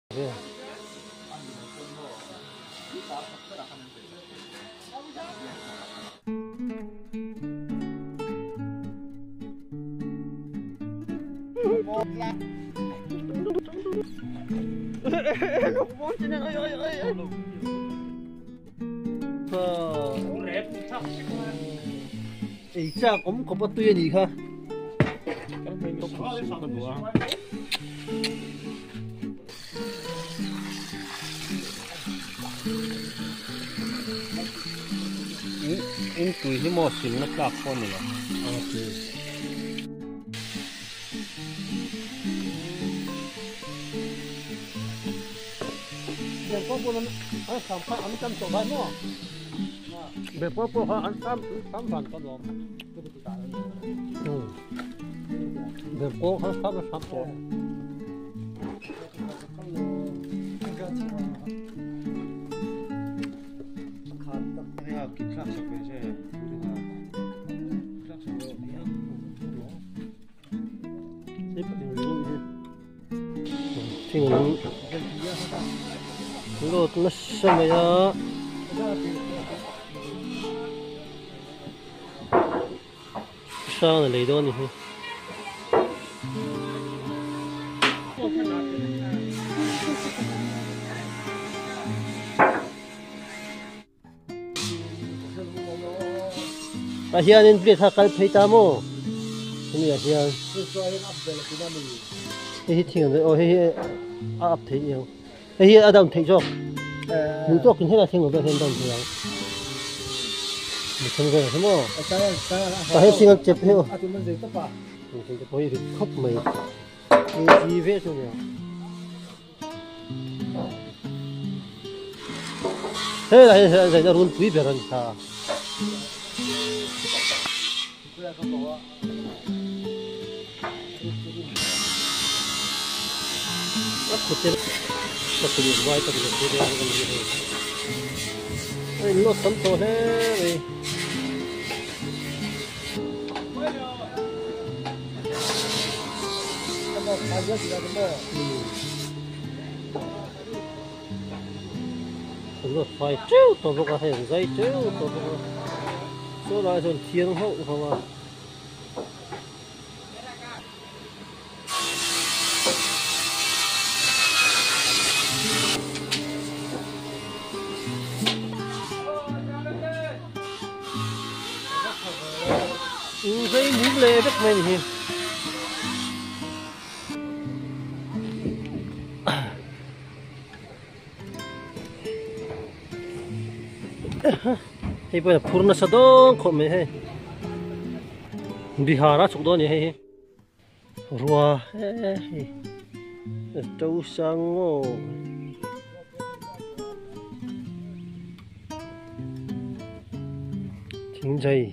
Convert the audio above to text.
Ei chak awm khawp a tui a nih kha. In tui hi maw silna tlak pawh a ni lo. Thing an load nasa mai a. Hrang a lei dawn a ni hi. Tah hianin plate kha kal phei ta maw hemi ah hian hei hi thing an aw hei hi a up theih ang hei hi a down theih zawk duh tawkin helai thing awm hian down thei ang mi then vel hi maw tah hian thing an chep hi aw thing te pawh hi rit khawp mai kg vel chu a ni ang. Helai hi hian zaina runpui ber a ni ta. A khute ka khut vai tak leh thil reng reng hi hei. A inlawt tam tawh hle mai. An lo fai teuh tawh bawk a hei an zai teuh tawh bawk a saw lai chuan thiang hauh hauh a. Zai mum leh vek mai a ni hi. Hei pawh hian a phur nasa dawn khawp mai hei Bihar a chhuk dawn a ni hei hi rua hei to sang aw thingzai